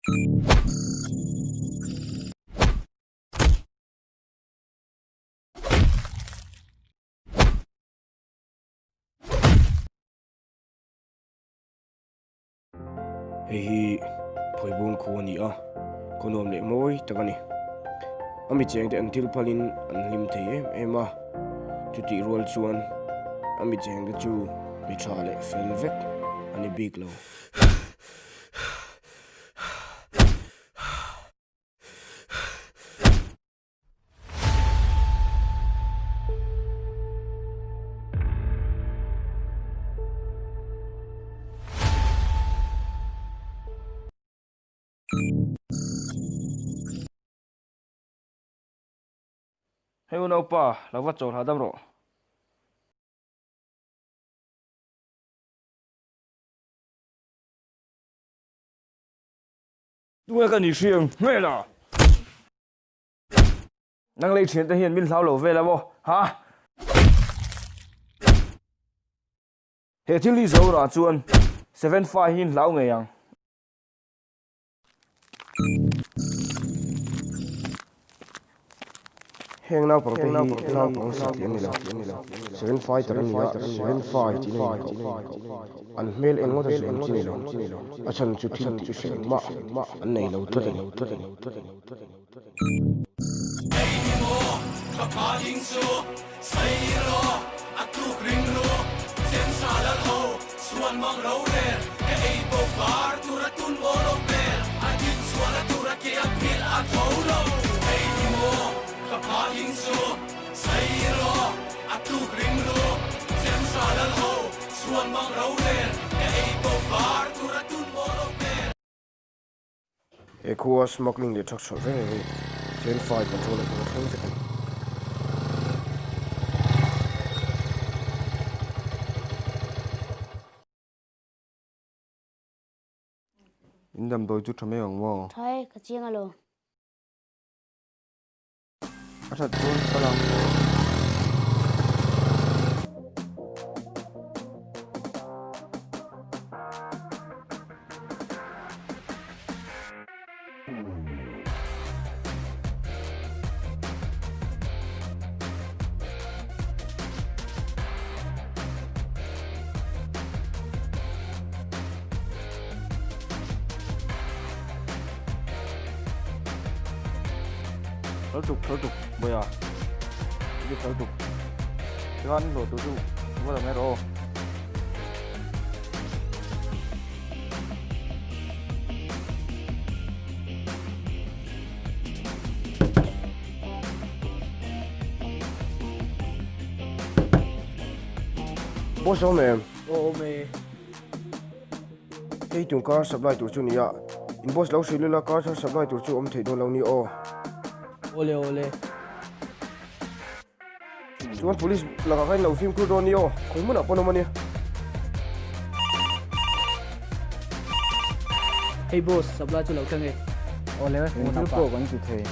Hei hi Phawibung khu a ni a, khaw nuam leh mawi tak a ni. A mi chengte an thil phalin an hlim thei em em a, chutih rual chuan a mi chengte chu mi tha leh fel vek a ni bik lo. Hei unaupa, lo va chawl hahdam rawh. Tunge ka ni hriang hmel a? Nang lei thian te hian min hlau lo vel a maw? Ha? He thil hi zo rah chuan 75 hi in hlau ngei ang. Heng naupang te hi naupang satlian ni lo, Seven Fighter a ni a, Seven Fight in a inkoh. An hmel eng ngawt a zuam chi ni lo, a chhan chu thil tih hre engmah an nei lo tlat a ni. He khua smuggling leh truck chhuah reng reng hi chuan fai control ah hian a thleng vek a ni. In damdawi chu tha mai ang maw? Tha e, ka chiang alawm. A that chuan kal ang. Thal tuk thal tuk bawiha i thal tuk tikhan in hlawh tur chu va la mai rawh aw. Boss awm em? Aw awm e. Hei tun car supply tur chu nia, in boss lo hrilh ila car thar supply tur chu awm theih dawn lo ni aw. Awle awle. Chuan police lakah khan lo fimkhur dawn ni aw, khawi hmunah pawn awm a nia. Hei boss, supply chu lo thleng e. Awle, engthil pawh kan ti thei.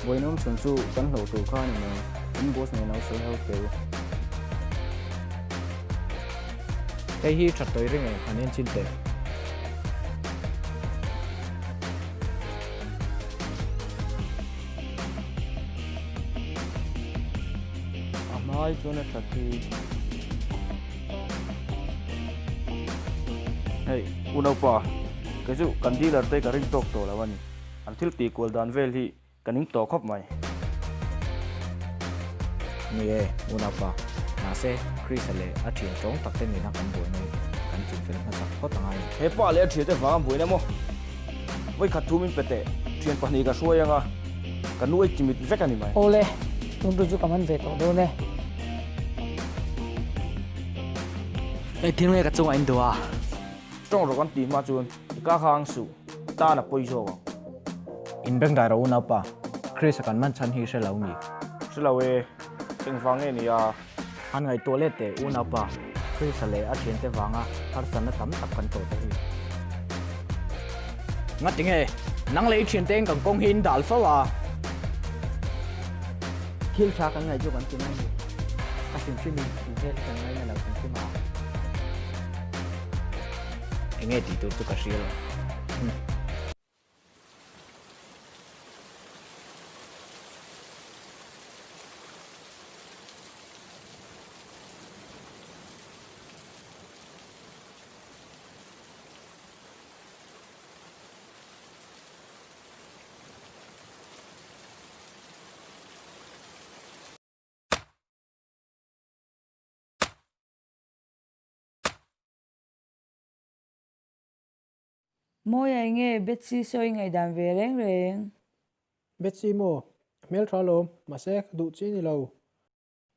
Buainawm chhun chu kan hlauh tur kha a ni mai, in boss nen lo sawi ho teh u. Hei hi that tawi reng e, han en chin teh. A hmai chuan a that hi. Hei, unaupa, kei chu kan dealer te ka ring tawk tawh lo a ni. An thil tih kual dan vel hi Ka ning tawh khawp mai. Ni e, unaupa. Mahse, Chris-a leh a thian tawng tak te nena kan buaina hi kan chingfel hmasak phawt a ngai ni. He pa leh a thiante vang a buaina maw? Vawikhat thu min pe teh, thian pahnih ka hruai anga ka nu ei chimit vek a ni mai. Awle, tun chu ka man ve tawh dawn e. Hei thil nge ka chungah in duh a? Tawng rawh kan tih hma chuan i ka kha ang suh, tan a pawi zawk ang. In beng dai rawh u naupa, Chris-a kan man chhan hi hre lo ni. Hre lo e, engvang nge ni a? Han ngaihtuah let teh u naupa, Chris-a leh a thiante vanga harsatna tam tak kan tawh te hi. Ngati nge, nang leh i thiante in kan kawng hi in dal fo a? Thil tha kan ngaih chu kan ti mai ni. A hrim hrim in tih vel hi kan ngaina lo hrim hrim a. Enge tih tur chu ka hria lo. Humm. Mawia enge Betsy sawi ngaihdan ve reng reng? Betsy maw? A hmeltha alawm, mahse ka duh chi ni lo.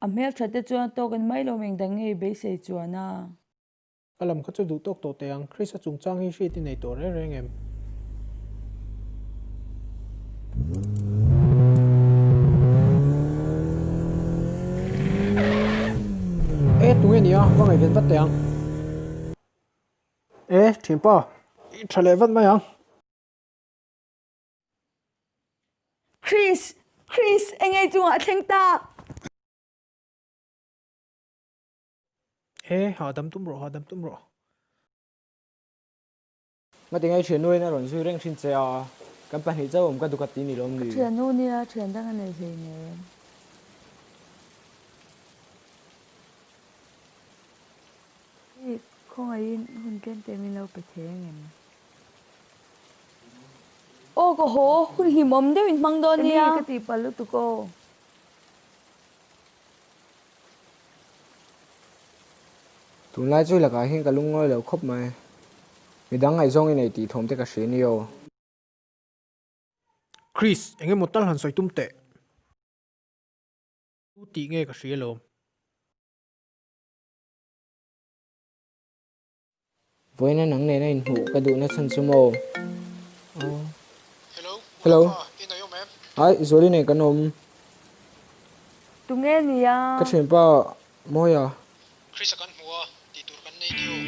A hmeltha te chuan tawk in mai lo engdang nge i beisei chuan a? Ka lam kha chu duh tawk tawh teh ang, Chris-a chungchang hi hriat i nei tawh reng reng em? E, tunge nia, va ngaihven vat teh ang. E, thianpa, i tha leh vat mai ang. Chris! Chris! Engei chungah a thleng tak? E, hahdam tum rawh, hahdam tum rawh. Ngati ngai thiannu in a rawn zui reng thin che a, kan pahnih chauh awm ka dukat ti ni lawm ni? Ka thiannu nia, thian dang a nei hleinem. I khawngaihin hun tlem te min lo pe thei angem? Aw ka haw, hun hlimawm deuhin hmang dawn nia. Emi ka tihpalh lutuk aw. Tunlai chu lakah hian ka lungngawi lo khawp mai. Midang ngaihzawng i nei tih thawm te ka hria ni aw. Chris, eng emaw tal han sawi tum teh. Tu tih nge ka hria lawm. Vawiina nang nena inhmuh ka duhna chhan chu maw? Hello. Hello. Hai, Zuali nen kan awm. Tunge nia? Ka thianpa Mawia. Chris-a kan hmu a, tih tur kan nei ni aw.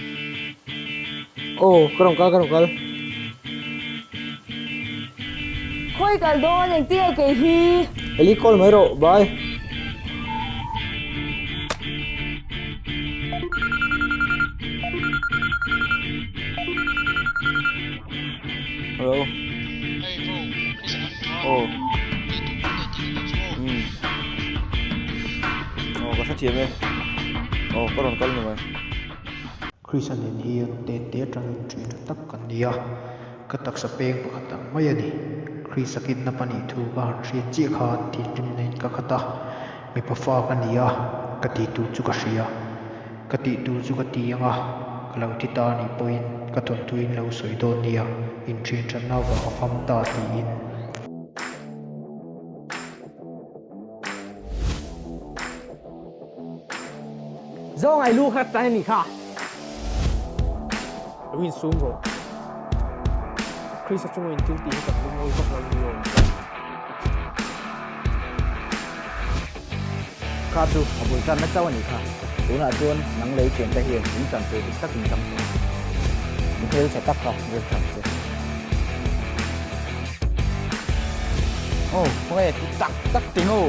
Aw, ka rawn kal, ka rawn kal. Khawi kal dawn engtin nge kei hi? Eli call mai rawh, bye. Hello. Hey bro, Chris a kan hmu a. Aw. Tih tur kan nei tih ka chu aw. Umm. Aw, ka hrethiam e. Aw, ka rawn kal ni mai. Chris a nen hian tente atangin ṭhian tha tak kan ni a, ka taksa peng pakhat ang mai a ni. Chris a kidnap a nih thu ka han hriat chiah khan thinrimna in ka khat a, mipa fa ka ni a, ka tih tur chu ka hria. Ka tih tur chu ka ti ang a, ka lo thi ta anih pawhin ka thawnthuin lo sawi dawn nia, inṭhian ṭhatna avang a fam ta tiin. Zawng ai lu khat a ni kha. Lo insum rawh. Krista chunga inthil tih hi kan lungawi vak lo ni aw. Kha chu a bul tanna chauh a ni kha. Tunah chuan nang lei thiante hian in chan tur dik tak in chang tawh. Mi hmelchhe tak kha rik thang che. Aw, khawnge ti tak tak ting aw.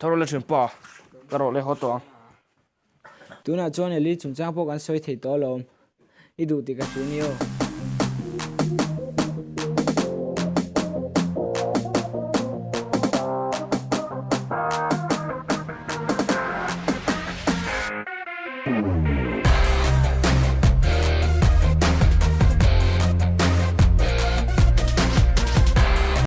Thar ula thianpa, ka rawh leh haw tawh ang. Tunah chuan Eli chungchang pawh kan sawi thei tawh alawm. I duh tih ka hria ni aw.